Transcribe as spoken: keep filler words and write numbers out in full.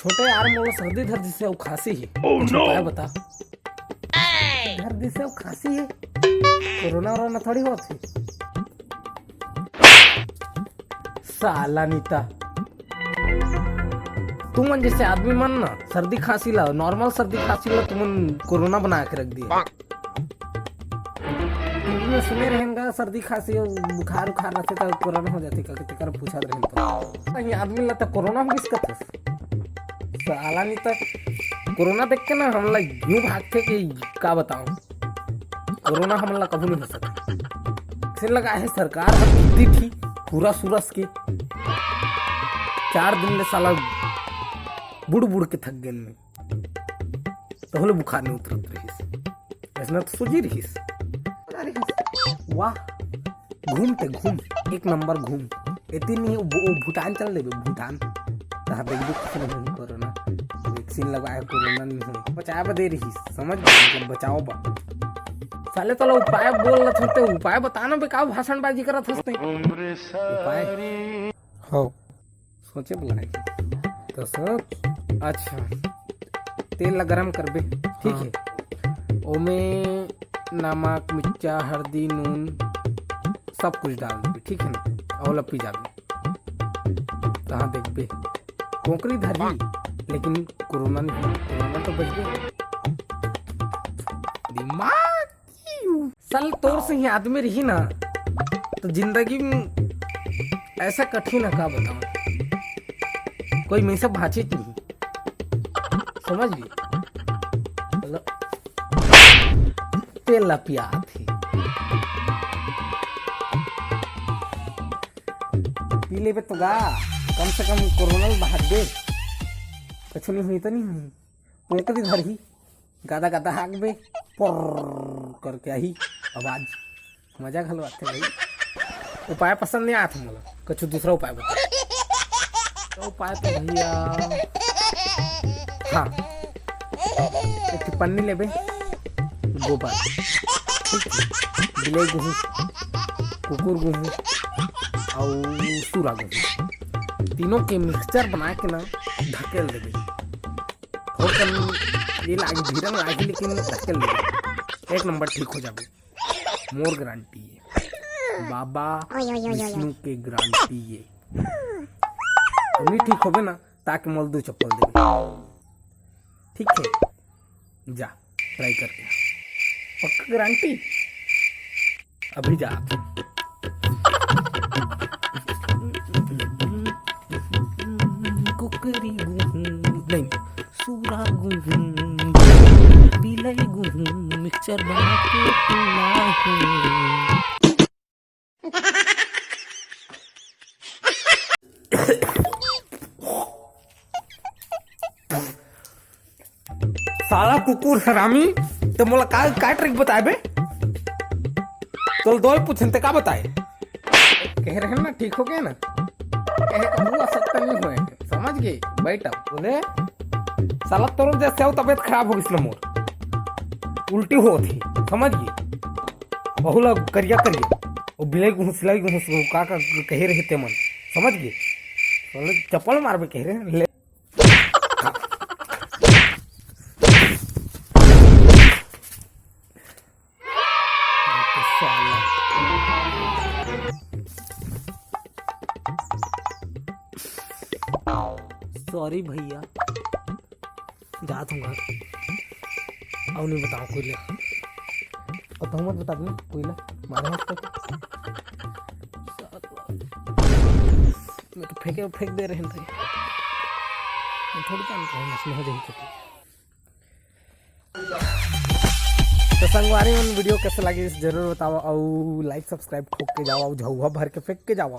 छोटे यार, मोला सर्दी धर दिसे अउ खांसी हे। Oh, कुछ no! उपाय बता। धर दिसे अउ खांसी हे, कोरोना वोरोना थोड़ी होत हे। साला नीता, तुमन जैसे आदमी मन ना सर्दी खांसी ला, नॉर्मल सर्दी खांसी ला तुमन कोरोना बना के रख दिए। टीवी में सुने रहेन गा, सर्दी खांसी अउ बुखार उखार रहथे त कोरोना हो जाथे, करके तेकर पूछत रहेन। तो कहीं आदमी ला त कोरोना हो गिस कथस। साला नी त कोरोना देख के ना हमला यूं भागथे कि का बताऊं। कोरोना हमला कभू नहीं हो सकता। से लगा है सरकार ह बुद्धि थी पूरा सुरस के। चार दिन ले साला बुड़ बुड़ के थक गेन में। तहले बुखार नहीं उतरत रहिस। ऐसना तो सोची रहिस। वाह, घूम ते घूम, एक नंबर घूम। एती नहीं, वो, वो भूटान चल देबे, भूटान। तहाँ देखबे कुछ नहीं होही कोरोना। वैक्सीन लगाए कोरोना नहीं होही। बचाए बर दे रहिस, समझ गए? मतलब बचाओ बा। साले तोला उपाय बोल रहा था, उपाय बताना बे, का भाषणबाजी करत हस ते? उपाय? हो। सोचे बर लागही। तो सोच। अच्छा, तेल ला गरम करबे, ठीक हाँ। है? ओमे नमक, मिर्चा, हल्दी, नून सब कुछ डाल देबे, ठीक है ना? अउ लपी जाबे। तहाँ देखबे, कोकरी धरही, लेकिन कोरोना नहीं, कोरोना तो बच गए। दिमाग साला तोर सही आदमी रही ना, तो जिंदगी में ऐसा कठिन है, का बताऊं, कोई में से भांचे नहीं, समझ गए? मतलब, तेल ला पिया थे, पी लेबे तो गा, कम से कम कोरोना ल भाग दे, कछु नहीं हुई तो नहीं हुई, कोकरी धरही। गादा गादा हाकबे, पोर्र करके आही आवाज। मजा घलो आथे भाई। उपाय पसंद नहीं आत मोला, कुछ दूसरा उपाय बता। तो उपाय तो भैया, हाँ, एक ठो पन्नी लेबे, गोबर, ठीक है? बिलाई गुहूं, कुकुर गुहूं, अउ सूरा गुहूं, तीनों के मिक्सचर बना के ना ढकेल देबे। थोकन ये लाग, भीरन लागी, लेकिन ढकेल देबे, एक नंबर ठीक हो जाबे। मोर गारंटी है, बाबा ओए, ओए, ओए, ओए, ओए। विष्णु के गारंटी है। नहीं ठीक होबे ना, ताकि मोल दो चप्पल देबे। ठीक है, जा ट्राई करके। पक्का गारंटी। अभी जा। कुकरी गुहूं, नहीं, सूरा गुहूं, बिलाई गुहूं, मिक्सचर बना के पिलाहूं। साला कुकुर हरामी, तो मोला का, का ट्रिक बताए बे? तोल दोय पूछन ते का बताए? कह रहे ना, ठीक हो गया ना? कहे कभू असर नहीं होए, समझ गए? बैठ अब। बोले, साला तोर जैसे हो तबीयत खराब हो गई मोर, उल्टी हो थी, समझ गए? बहुला करिया करिया, वो बिलाई गुहूं, सिलाई गुहूं, का का कहे रहे ते मन, समझ गए? साले चप्पल मारबे कह रहे, ले। सॉरी भैया, जात हूँ घर। अउ नहीं बताओ कोई ले। अब तो मत बता दो कोई ले। मारे हाथ पे। मैं तो फेंके, फेंक दे रहे हैं भाई। मैं थोड़ी जानता हूँ, इसमें हो जाएगी खेती। तो संगवारी मन, वीडियो कैसे लगी, जरूर बताओ, अउ लाइक सब्सक्राइब ठोक के जाओ, अउ झौवा भर के फेंक के जाओ।